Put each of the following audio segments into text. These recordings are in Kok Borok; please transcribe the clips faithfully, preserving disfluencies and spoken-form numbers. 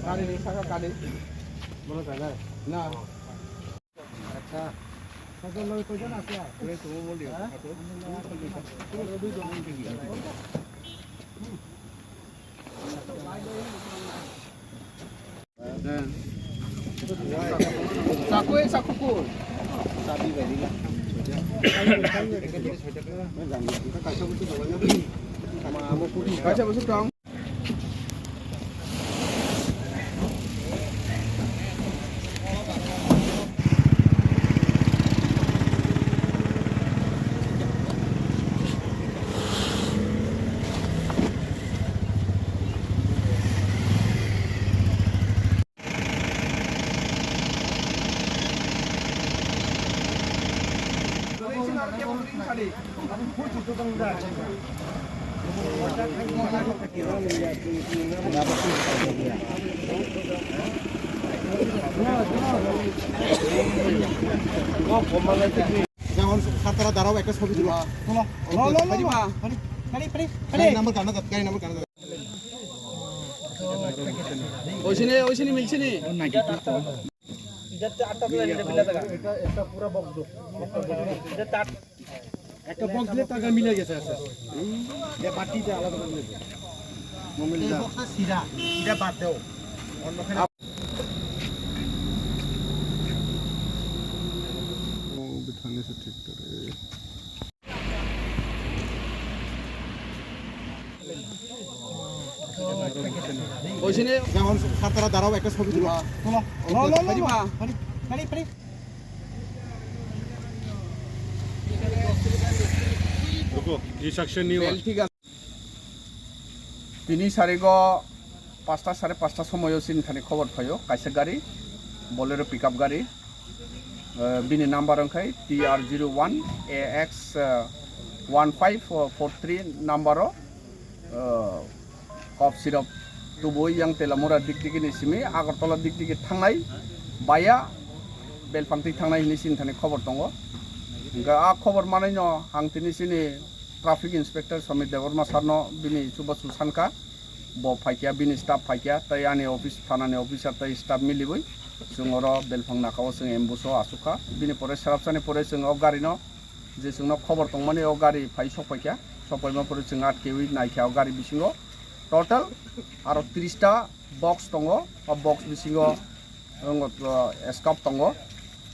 Gari ni saka gari. Bono sana. Na. Acha. Saka loi koijon ase? Sakoi sakukul. Kaisa bwswk tong. Jehon khatara darao ekta sobi tulo. Tulo. Lo, lo, lo, lo. Gari, gari, gari, gari. Gari number kana jat, gari number kana jat. Oisini, oisini milsini. Jatte atta pura nile pila daga. Ekta, ekta pura box do. Jatte at- Ekta box dile taga mile gese ase. Ya bati de alada mile gese. Momil da. Box sida, sida bad deo. Onno khana. O bithani se thik kare. Oisini. Jehon khatara darao ekta sobi tulo. Tulo. Lo, lo, lo, lo. Gari, gari, gari. Ruko, instruction niyo. Bel thik ase. Tini sarigo pasta sare pasta somoyo sinthani khobor phaio, kaisa gari, Bolero pickup gari, eh, bini number wngkhai T R zero one A X, eh, one five four three number o, eh, kop sirok tubui yang Telamura diktiki ni simi Agartala diktiki thangnai baya Belpangti thangnai hini sinthani khobor tongo. Hingkha a khobor manai no ang tini sini Traffic Inspector Somit Debbarma sir no bini chubachu sankha, bo phaikya, bini staff phaikya, tei ani office, thana ni officer tei staff miliwi chwng oro Belphang naka o chwng ambush o achukha. Bini pore swrapsa ni pore chwng o gari no je chwng no khobor tongmani o gari phai sok paikha, sok paima pore chwng atkewi naikha o gari bisingo total aro tris ta box tongo, o box bisingo Wngo, uh, scope tongo.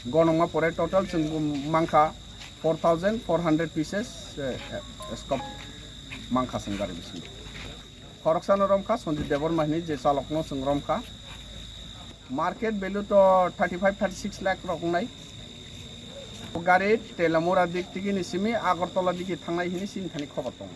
Gonokma pore total chwng mankha four thousand four hundred pieces, eh, eh, scope mankha chwng gari bisingo. Khoroksano romkha Sanjit Debbarma hini je chalokno chwng romkha. Market value to thirty five, thirty six lakh rok wngnai. Gari Telamura diktiki ni simi Agartala digi thangnai hini sinthani khobor tongo.